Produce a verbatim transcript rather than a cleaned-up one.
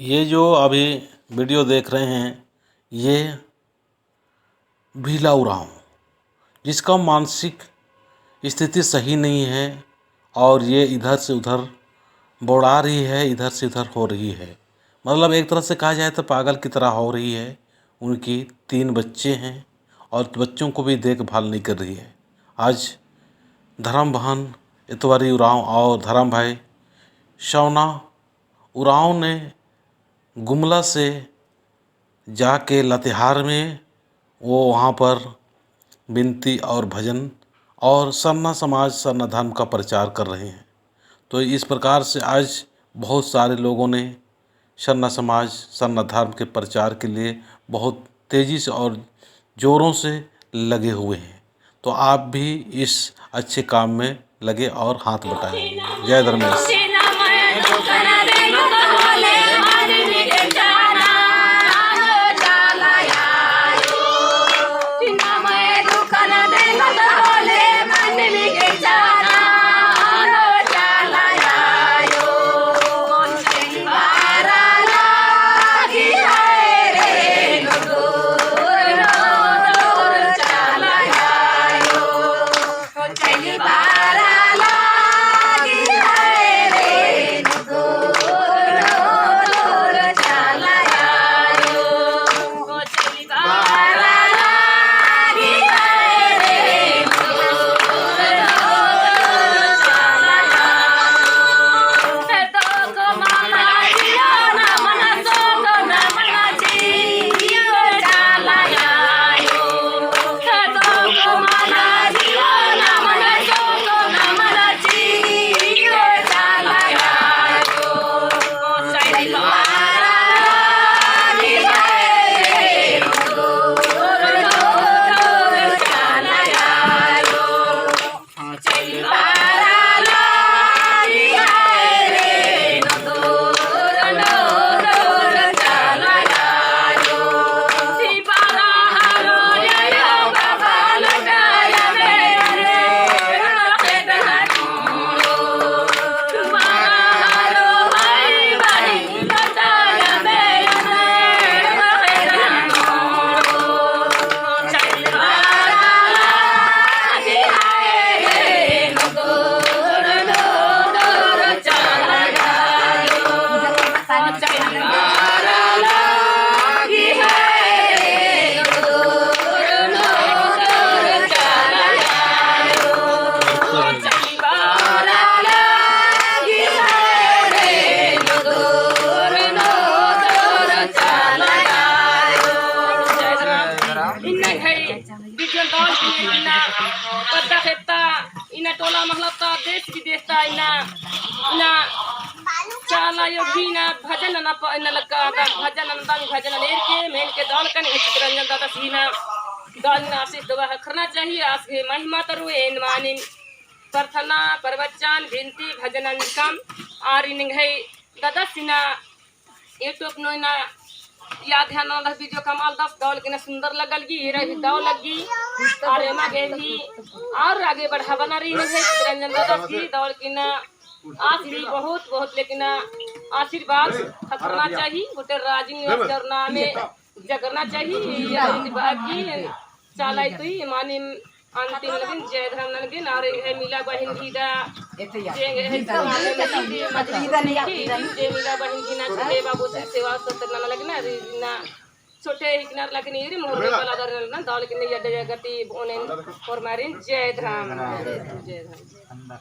ये जो अभी video देख रहे हैं, ये भीला उराँव, जिसका मानसिक स्थिति सही नहीं है और ये इधर से उधर बौड़ा रही है, इधर से उधर हो रही है। मतलब, एक तरह से कहा जाए तो पागल की तरह हो रही है। उनकी तीन बच्चे हैं और बच्चों को भी देखभाल नहीं कर रही है। आज धर्म बहन इतवारी उराँव और धर्म भाई शवना उराँव ने गुमला से जाके लातेहार में वो वहाँ पर बिनती और भजन और सरना समाज, सरना धर्म का प्रचार कर रहे हैं। तो इस प्रकार से आज बहुत सारे लोगों ने सरना समाज, सरना धर्म के प्रचार के लिए बहुत तेजी से और जोरों से लगे हुए हैं। तो आप भी इस अच्छे काम में लगे और हाथ बटाएं। जय धर्मेश। इन्ना घई बिजन दौल की इन्ना पद्दा खेत्ता, इन्ना टोला महला ता, देश विदेश ता, इन्ना, इन्ना चाला अयो गही इन्ना भजन नना प-, इन्ना लग्गा, भजन नना, भजन नना एरके, मेनके दौल कन, चितरंजन दादस गही इन्ना दौल इन्ना आशीष दुआ ख़क्खरना चाही, आस गही महिमा तरू, एन मानिम प्रार्थना, प्रवचन, बिनती, भजन ननकम, आर इन्ना घई दादस इन्ना YouTube नू इन्ना याद है ना, दस video कमाल दस दौल की इन्ना सुंदर लगल की, हीरा भी दौल लगी, और एमा गे भी और आगे बढ़ाबअना रई इन्ना घई चितरंजन दादस गही दौल की इन्ना आस भी बहुत, बहुत लेकिन आशीर्वाद ख़क्खरना चाही, गोटे राजी निवास करना में जगरना चाही, ये बाकी चाला अयो तुई मानिम अंतिम लगिन, जय धर्म ननगिन, और एंग्है मीला बहिन गही दा, जे एंग्है मीला बहिन गही ना छोटे बाबू से सेवा सत्कार नना लगिन, अरे ना छोटे हिकनर लगिन, इरी मोर बेबा लादर ना, दौल की इन्ना अड्डा जगती बोनेन, होरमारिन जय धर्म, जय धर्म।